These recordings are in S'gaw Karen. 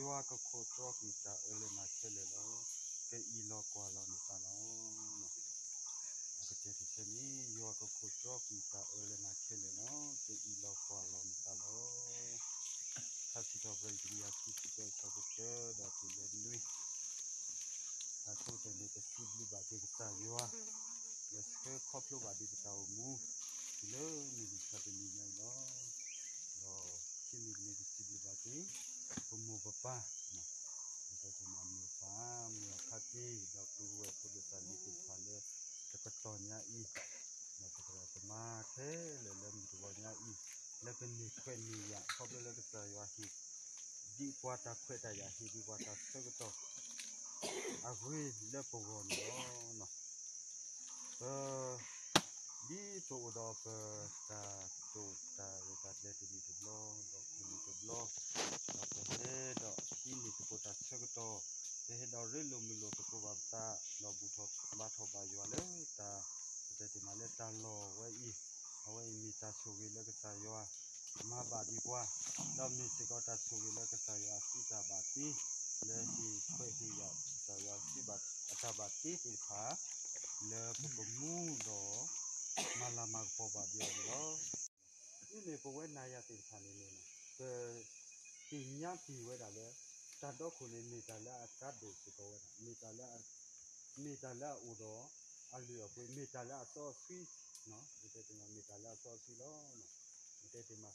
ယွၤကခိးတြီကွံာ်တၢ်အၢလၢနၤခဲလၢာ်လီၤ. ကအံးလီၤကွၢ်လီၤနသးလီၤ. အကတၢၢ်တဆၢန့ၣ်, ယွၤကခိးတြီကွံာ်တၢ်အၢလၢနၤခဲလၢာ်လီၤ. ကအံးလီၤကွၢ်လီၤနသးလီၤ. ထါစံးထီၣ်ပတြၢၤ တကယၤခံဆံတၢ အဆၢဖိတၢ ဒီးတုၤလၢနွံ အဆိကတၢၢ်န့ၣ် ပစံးဘျုးဘၣ်က့ၤကစၢ်ယွၤ လၢဆှၢခီဖျိဘၣ်ဒံးပတၢ်အိၣ်မူ တုၤလၢမုၢ်မဆါတနံၤညါအံၤလီၤ. ဒီးခံမံၤတမံၤ ပစံးဘျုးဘၣ်က့ၤ ပမိၢ်ပပၢ် ပတဲတ့ၢ်မး မိၢ်ပၢ် မိၢ်အခါတံၢ် ဒီးပုၢ်ဝဲၢ်ဖိဒိၣ်သးလံၤသ့ၣ်တဖၣ်လၢ တကတီၢ်ညါအံၤ ဒီးပသရၣ်သမါခဲလၢာ်လၢမုၢ်တဂီၤညါအံၤ လၢကန့ၢ်ခွဲးန့ၢ်ယာ် ခီဖျိလၢကစၢ်ယွၤဟ့ၣ်ဒံးပှၤတၢ်ခွဲးတၢ်ယာ် ဟ့ၣ်ဒံးပှၤတၢ်ဆၢကတီၢ် အဂ့ၤလၢပဂီၢ်န့ၣ်လီၤ. ပ ဒ်ပအိၣ်ဒီးပတၢ်တိာ်တၢ်ရဲၣ်တၢ်ကျဲၤတနံၤတဘျီ ဒီးတနံၤတဘျီ ဒီးပဟဲဒီးဟံးန့ၢ်သကိးတၢ်ဆၢကတီၢ် ပဟဲဒီးရ့လိာ်မုာ်လိာ်သကိးဘၣ်ပသး ဒီးဘူၣ်ထီၣ်ဘါထီၣ်ဘၣ်ယွၤလၢတၢ် ပတဲတ့ၢ်မးလၢတၢ်လီၢ်ဝဲအံၤ အဝဲအံၤမ့ၢ်တၢ်ဆိၣ်ဂ့ၤလၢကစၢ်ယွၤ မၤဘၣ်ဒံးပှၤ ဒီးမ့ၢ်စ့ၢ်ကီးတၢ်ဆိၣ်ဂ့ၤလၢကစၢ်ယွၤအစုတၢ်ဘၣ်တ့ လၢဟ့ၣ်ခွဲးဟ့ၣ်ယာ် ကစၢ်ယွၤအစုဘၣ်အတၢ်ဘၣ်တ့သ့ၣ်တဖၣ် လၢပကမူဒီး မၤလၤမၤကပီၤဘၣ်ဒံးအီၤန့ၣ်လီၤ. ဒ်န့ၣ်ပဝဲနၤယၤသ့ၣ်တဖၣ်န့ၣ်န့ၣ် ပသ့ၣ်ညါတ့ၢ်ဝဲဒၣ်လၢ တၢ်ဒီခိၣ်န့ၣ် မ့ၢ်တၢ်လၢအကါဒိၣ်စ့ၢ်ကီးဝဲဒၣ် မ့ၢ်တၢ်လၢ မ့ၢ်တၢ်လၢအအိၣ်ဒီး အလုၢ်အပှ့ၤ မ့ၢ်တၢ်လၢအစီအဆှံ ပတဲတ့ၢ်မး မ့ၢ်တၢ်လၢအစီအဆှံလီၤ. ပတဲတ့ၢ်မး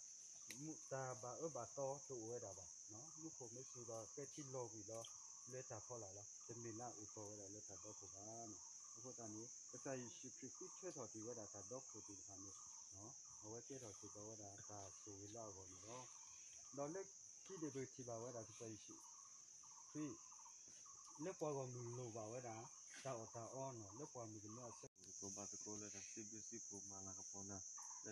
တၢ်ဘၣ်အၢဘၣ်သီတအိၣ်ဝဲဒၣ်ဘၣ် မူခိၣ်မ့ၢ်စူၤဒီး သဲထံလီၤကွံာ်လီၤ လၢတၢ်ဖီလာ်လီၤ. တမ့ၢ်လၢအအိၣ်တီၢ်ဝဲဒၣ်လၢတၢ်ဒီခိၣ်ဘၣ်. အဃိသတးန့ၣ် ကစၢ်ယ့ၣ်ၡူးခရံာ်ဃုထၢထီၣ်တ့ၢ်ဝဲဒၣ်တၢ်ဒီခိၣ်သ့ၣ်တဖၣ်န့ၣ် အဝဲကဲထီၣ်စ့ၢ်ကီးဝဲဒၣ်တၢ်ဆိၣ်ဂ့ၤလၢအဂီၢ်န့ၣ်လီၤ. ဒီးလၢခံဒၣ်ပကထံၣ်ဘၣ်ဝဲဒၣ်ကစၢ်ယ့ၣ်ၡူးခရံာ် လၢပှၤဂီၢ်မုၢ်လိၣ်ဘၣ်ဝဲဒၣ် တၢ်အီၣ်တၢ်အီနီၤ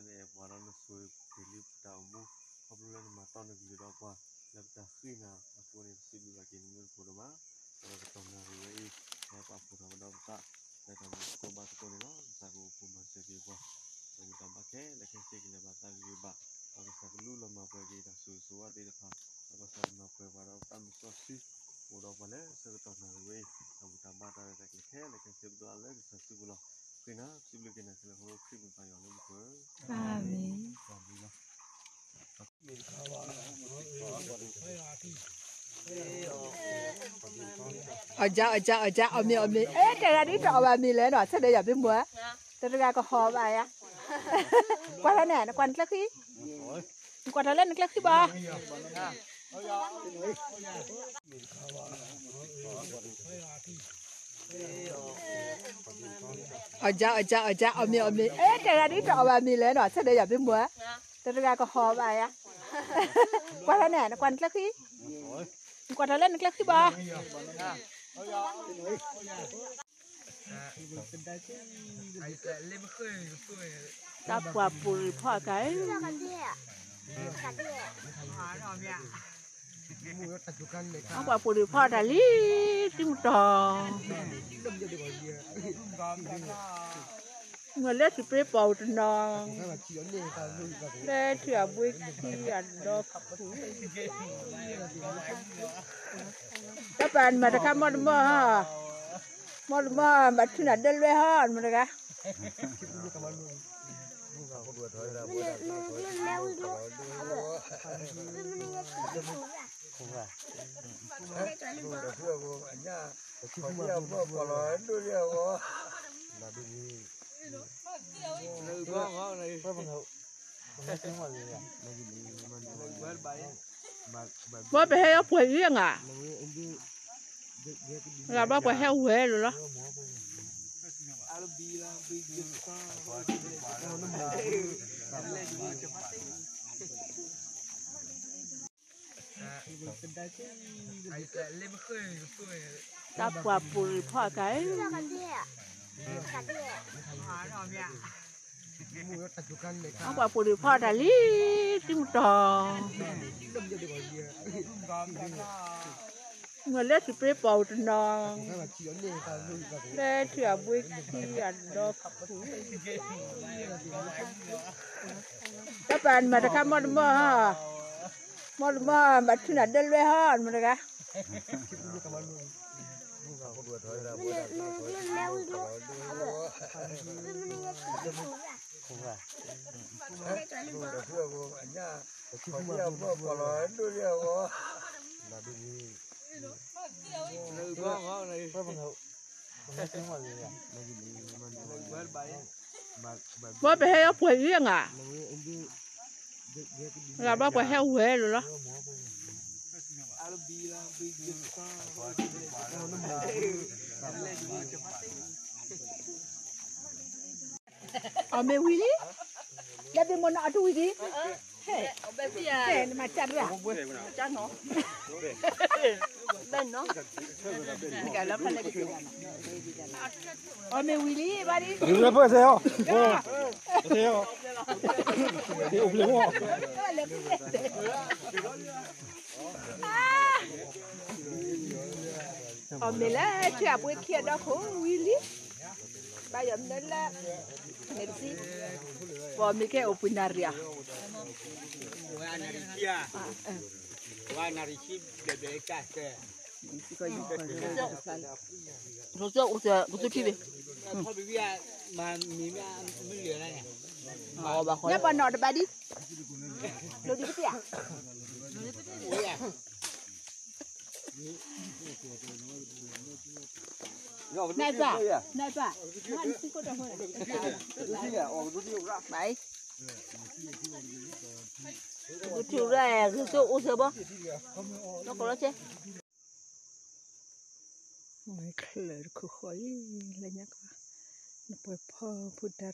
လၢပှၤမုၣ်ကမဲအဆၢ သကိးဘၣ်သကိးလၢတၢ်စံးဘျုးစံးဖှိၣ်မၤလၤကပီၤနၤ လၢနအဲၣ်ပှၤဒီးနဆိၣ်ဂ့ၤလံပတၢ်အိၣ်မူ ခီဖျိလၢနမၤတီနကလုၢ်ဒီးပှၤ လၢပတၢ်ဃ့နၤအဃိန့ၣ် ပစံးဘျုးဘၣ်က့ၤနမ့ၢ်တကိးဒိၣ်မး ဒီးကတီၢ်နၣ်ရံၣ်ဝဲအံၤ ဟဲပာ်ဖှိၣ်ထီၣ်ကဒီးပသး လၢတၢ်သကိးဘၣ်သကိးန့ၣ်လီၤ. ကစၢ်ကအိၣ်ဖှိၣ်မၤစၢၤက့ၤပှၤ တၢ်ဘူၣ်တၢ်ဘါခဲလၢာ်ခဲဆ့ကလဲၤဘၣ်သးဂ့ၤဂ့ၤဘၣ် ဒီးကစၢ်ကလူလီၤမၤပှဲၤက့ၤတၢ်ဆိၣ်ဂ့ၤဆိၣ်ဝါသ့ၣ်တဖၣ် ဒီးကစၢ်ကမၤပှဲၤပှၤဒီးပတၢ်မုၢ်စီဆှံ အိၣ်ဒီးပှၤလၢဆၢကတီၢ်နၣ်ရံၣ်ဝဲအံၤ တၢ်ဘူၣ်တၢ်ဘါတၢ်ရဲၣ်တၢ်ကျဲၤခဲလၢာ်ခဲဆ့ပဒိၣ်အါလၢကစၢ်စုပူၤလီၤ. ဃ့နၤ စံးဘျုးက့ၤနၤခဲလၢာ် ခီဖျိခရံာ်မ့ၢ်ပၢ်ယွၤလၢမူခိၣ်ဧၢ အၤမ့ၣ် အီၣ်ကၠၢ အီၣ်ကၠၢ အီၣ်ကၠၢ အီၣ်မ့ၤ အီၣ်မ့ၤ အဲ တဂၤဒ်တအီၣ်ဘၣ်မ့ၤလဲၣ်နီၤ ဆၢဒၢးယၤဘ့မုၢ်ဧါ တတဂၤကဟီၣ်ဘၣ်ယၤ ကွၢ်ထီၣ်န့ၣ် နကွၢ်နကျဲဃံ နကွၢ်ထီၣ်လၢနကျဲဃံဘၣ် အီၣ်ကၠၢ အီၣ်ကၠၢ အီၣ်ကၠၢ အီၣ်မ့ၤ အီၣ်မ့ၤ အဲ တဂၤဒ်တအီၣ်ဘၣ်မ့ၤလဲၣ်နီၤ ဆၢဒၢးယၤဘ့မုၢ်ဧါ တတဂၤကဟီၣ်ဘၣ်ယၤ ကွၢ်ထီၣ်န့ၣ် နကွၢ်နကျဲဃံ နကွၢ်ထီၣ်လၢနကျဲဃံဘၣ် တၢ်ပှၢ်ပူၤရံၣ်ဖီၣ်တၢ် တၢ်ပှၢ်ပူၤရံၣ်ဖီၣ်တၢ်လံ တံၤမတီၢ် မ့ၢ်လၢထံပြ့ပီၢ်တနီၤ လၢထံအဘှ့ခံအဒီဖု တၢ်ပာ်နမၤတခါမီၢ်တမီၢ် မီၢ်တမီၢ် ဘၣ်ထုးနၤဒၢလွဲဟီ မတဂၤ ဘၣ်ပဟဲအီၣ်ပှဲၤအံၤအငါ ဂၤဘၣ်ပှၤဟဲဝဲလီၤလီၤ တၢ်ပှၢ်ပူၤရံၣ်ဖီၣ်တၢ် တၢ်ပှၢ်ပူၤရံၣ်ဖီၣ်တၢ်လံ တံၤမတီၢ် မ့ၢ်လၢထံပြ့ပီၢ်တနီၤ လၢထံအဘှ့ခံအဒီဖု တၢ်ပာ်နမၤတခါမီၢ်တမီၢ် မီၢ်တမီၢ် ဘၣ်ထုးနၤဒၢလွဲဟီ မတဂၤ ဘၣ်ပဟဲအီၣ်ပှဲၤအံၤအငါ, လၢဘၣ်ပှၤဟဲဝဲလၢလီၤ. အီၣ်မ့ၤဝံၤလံ, လၢဒ့မ့ၢ်နီၤအတူဝံၤဒံး, ဟဲ, နမၤကၢ်ဒၣ်, အီၣ်မ့ၤဝံၤလံဘၣ်ဒံး, အီၣ်မ့ၤလၢဆဲးအပှ့ၤခံအဒီခိၣ်ဝံၤလံ, ဘၣ်ယီၤမ့ၢ်လၢ, န့ၣ်တစံ, ပှၤမ့ၢ်ကဲအိၣ်ပှ့ၤနၣ်ရံၣ်ဧါ, ဝါနၣ်ရံၣ်ခံဘျဲၣ်ဘျဲၣ်ကၢ်စဲး, ကသူထံဘ့ၣ်, ညၣ်ပှၤနီၣ်တဘၣ်ဒံး, လိၣ်ဒံးကသ့ဧါ, နပၢ်, နပၢ်, ဘၣ်, ကသူထံရၣ်, ကသူအိၣ်စၢၤဘီ, လီၤကီးလီၤဆဲး ချၢၣ်တခိၣ်ဃီအံၤ လၢညါကီး, နပှဲၤဖီဖိတၢ်ရဲၣ်ပာ်ဟံၣ်လီၢ်ခံ,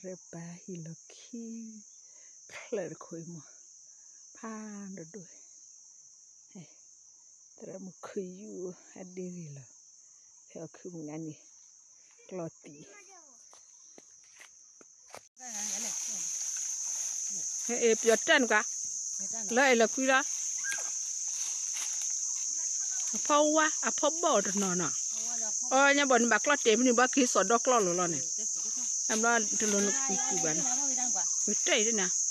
ချၢၣ်တခိၣ်အံၤမး, ဖးဒိၣ်ဒိၣ်, သရၣ်မုၣ်ခုၣ်ယူၢ်အဒ့ဂ့ၤလီၤ, ဖဲအီၣ်ခုၣ်မုၢ်နၤန့ၣ်, ကျီၢ်သံး ဟဲအ့ၣ်ပယီၤတၢ်နကွၢ်, လၢအဲၣ်လီၤကွံလီၤ, အဖီဝါ အဖီဘီၣ်တနီၤနီၤ, အီညါဘီၣ်န့ၣ် ဘၣ်ကျီၢ်တဲာ်ဖဲန့ၣ်ဘၣ်က့ၤစီၣ်ဒီကျီၢ်လီၤလီၤန့ၣ်, နဘျီတလိၣ်နကွံာ်ကွံာ်ဘၣ်န့ၣ်, တၢ်အံၤဒ်နၤ